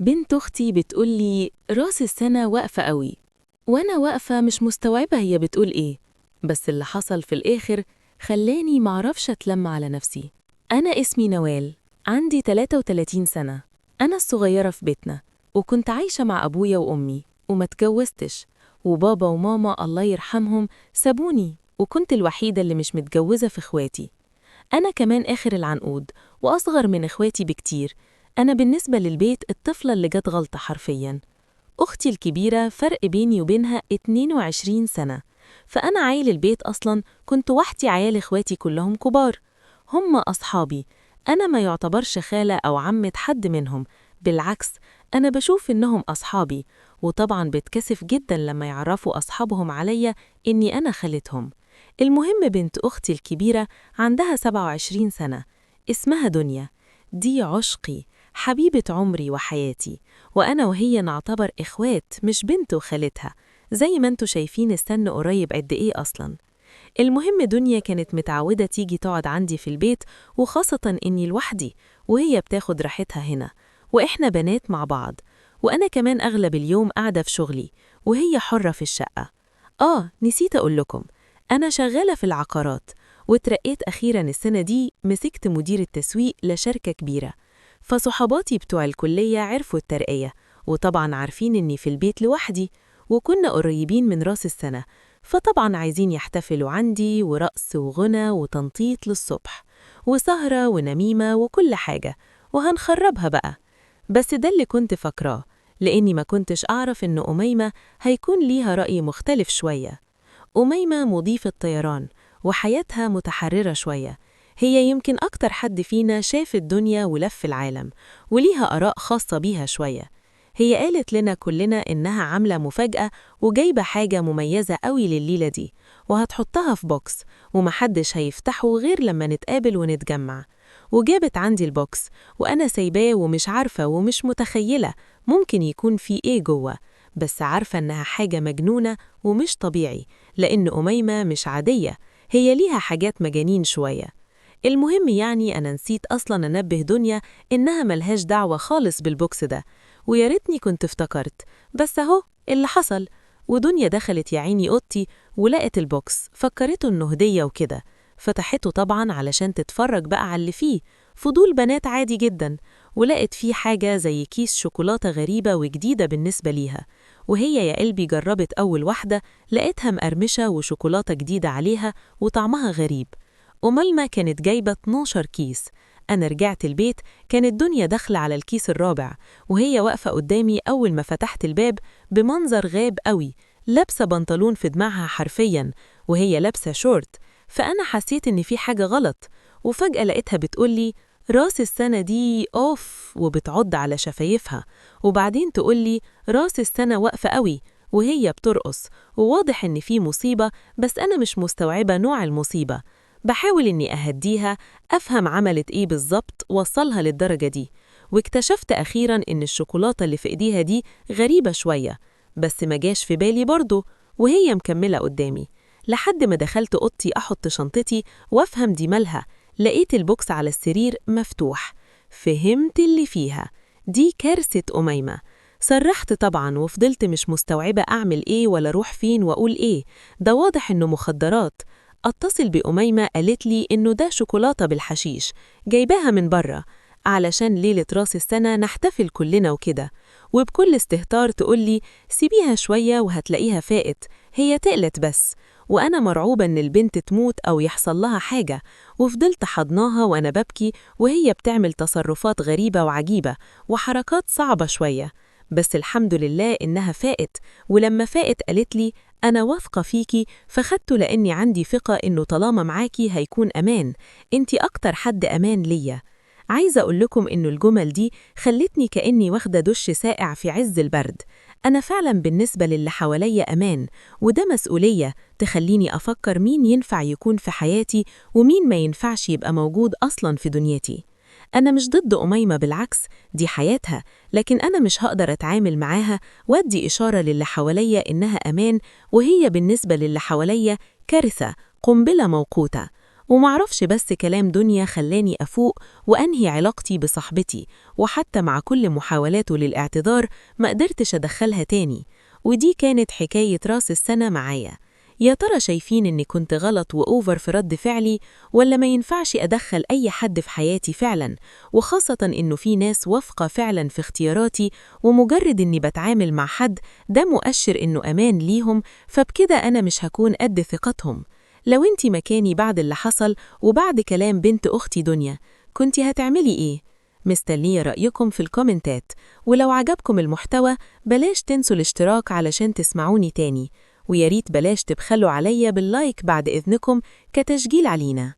بنت أختي بتقول لي راس السنة واقفة قوي، وأنا واقفة مش مستوعبة هي بتقول إيه. بس اللي حصل في الآخر خلاني معرفش أتلم على نفسي. أنا اسمي نوال، عندي 33 سنة، أنا الصغيرة في بيتنا، وكنت عايشة مع أبويا وأمي وما اتجوزتش، وبابا وماما الله يرحمهم سابوني، وكنت الوحيدة اللي مش متجوزة في إخواتي. أنا كمان آخر العنقود وأصغر من إخواتي بكتير. أنا بالنسبة للبيت الطفلة اللي جت غلطة حرفياً. أختي الكبيرة فرق بيني وبينها 22 سنة، فأنا عيل البيت أصلاً، كنت وحدي، عيال إخواتي كلهم كبار، هم أصحابي، أنا ما يعتبرش خالة أو عمة حد منهم، بالعكس أنا بشوف إنهم أصحابي، وطبعاً بتكسف جداً لما يعرفوا أصحابهم عليا إني أنا خالتهم. المهم بنت أختي الكبيرة عندها 27 سنة، اسمها دنيا، دي عشقي، حبيبة عمري وحياتي، وأنا وهي نعتبر إخوات مش بنت وخالتها، زي ما انتوا شايفين السن قريب قد إيه أصلاً. المهم دنيا كانت متعودة تيجي تقعد عندي في البيت، وخاصة إني لوحدي وهي بتاخد راحتها هنا، وإحنا بنات مع بعض، وأنا كمان أغلب اليوم قاعدة في شغلي وهي حرة في الشقة. نسيت أقول لكم، أنا شغالة في العقارات، واترقيت أخيراً السنة دي، مسكت مدير التسويق لشركة كبيرة، فصحباتي بتوع الكلية عرفوا الترقية، وطبعاً عارفين إني في البيت لوحدي، وكنا قريبين من راس السنة، فطبعاً عايزين يحتفلوا عندي، ورقص وغنى وتنطيط للصبح وسهرة ونميمة وكل حاجة، وهنخربها بقى. بس ده اللي كنت فاكراه، لأني ما كنتش أعرف إن أميمة هيكون ليها رأي مختلف شوية. أميمة مضيفة طيران وحياتها متحررة شوية، هي يمكن أكتر حد فينا شاف الدنيا ولف العالم، وليها آراء خاصة بيها شوية. هي قالت لنا كلنا إنها عاملة مفاجأة وجايبة حاجة مميزة قوي لليلة دي، وهتحطها في box ومحدش هيفتحه غير لما نتقابل ونتجمع. وجابت عندي ال box وأنا سايباه ومش عارفة ومش متخيلة ممكن يكون في إيه جوه، بس عارفة إنها حاجة مجنونة ومش طبيعي، لأن أميمة مش عادية، هي ليها حاجات مجانين شوية. المهم يعني أنا نسيت أصلاً أنبه دنيا إنها ملهاش دعوة خالص بال box ده، ويا ريتني كنت افتكرت، بس أهو اللي حصل. ودنيا دخلت يا عيني أوضتي ولقت ال box، فكرته إنه هدية وكده، فتحته طبعاً علشان تتفرج بقى على اللي فيه، فضول بنات عادي جداً، ولقت فيه حاجة زي كيس شوكولاتة غريبة وجديدة بالنسبة ليها، وهي يا قلبي جربت أول واحدة لقيتها مقرمشة وشوكولاتة جديدة عليها وطعمها غريب. أميمة كانت جايبة 12 كيس. أنا رجعت البيت كانت دنيا داخلة على الكيس الرابع، وهي واقفة قدامي أول ما فتحت الباب بمنظر غاب قوي، لابسة بنطلون في دماغها حرفياً، وهي لابسة شورت، فأنا حسيت إن في حاجة غلط. وفجأة لقيتها بتقولي راس السنة دي أوف، وبتعض على شفايفها، وبعدين تقولي راس السنة واقفة قوي، وهي بترقص، وواضح إن في مصيبة، بس أنا مش مستوعبة نوع المصيبة. بحاول إني أهديها، أفهم عملت إيه بالظبط وصلها للدرجة دي، واكتشفت أخيراً إن الشوكولاتة اللي في إيديها دي غريبة شوية، بس ما جاش في بالي برضو، وهي مكملة قدامي لحد ما دخلت أوضتي أحط شنطتي وأفهم دي مالها. لقيت ال box على السرير مفتوح، فهمت اللي فيها، دي كارثة أميمة. صرحت طبعاً وفضلت مش مستوعبة أعمل إيه ولا أروح فين وأقول إيه، ده واضح إنه مخدرات. أتصل بأميمة قالت لي إنه ده شوكولاتة بالحشيش جايباها من برا علشان ليلة راس السنة نحتفل كلنا وكده، وبكل استهتار تقول لي سيبيها شوية وهتلاقيها فائت، هي تقلت بس. وأنا مرعوبة إن البنت تموت أو يحصل لها حاجة، وفضلت حضناها وأنا ببكي وهي بتعمل تصرفات غريبة وعجيبة وحركات صعبة شوية، بس الحمد لله إنها فائت. ولما فائت قالت لي أنا واثقة فيكي، فخدته لأني عندي ثقة إنه طالما معاكي هيكون أمان، إنتي أكتر حد أمان ليا. عايزة أقول لكم إنه الجمل دي خلتني كأني واخدة دش ساقع في عز البرد. أنا فعلاً بالنسبة للي حواليا أمان، وده مسؤولية تخليني أفكر مين ينفع يكون في حياتي ومين ما ينفعش يبقى موجود أصلاً في دنيتي. أنا مش ضد أميمة، بالعكس دي حياتها، لكن أنا مش هقدر أتعامل معاها وأدي إشارة للي حواليا إنها أمان، وهي بالنسبة للي حواليا كارثة، قنبلة موقوتة. ومعرفش بس كلام دنيا خلاني أفوق وأنهي علاقتي بصاحبتي، وحتى مع كل محاولاته للاعتذار ما قدرتش أدخلها تاني. ودي كانت حكاية راس السنة معايا. يا ترى شايفين إني كنت غلط و over في رد فعلي، ولا ما ينفعش أدخل أي حد في حياتي فعلا، وخاصة إنه في ناس واثقة فعلا في اختياراتي، ومجرد إني بتعامل مع حد ده مؤشر إنه أمان ليهم، فبكده أنا مش هكون قد ثقتهم. لو انتي مكاني بعد اللي حصل وبعد كلام بنت أختي دنيا، كنتي هتعملي إيه؟ مستنية رأيكم في الكومنتات، ولو عجبكم المحتوى بلاش تنسوا الاشتراك علشان تسمعوني تاني، وياريت بلاش تبخلوا عليا بال like بعد إذنكم كتشجيع علينا.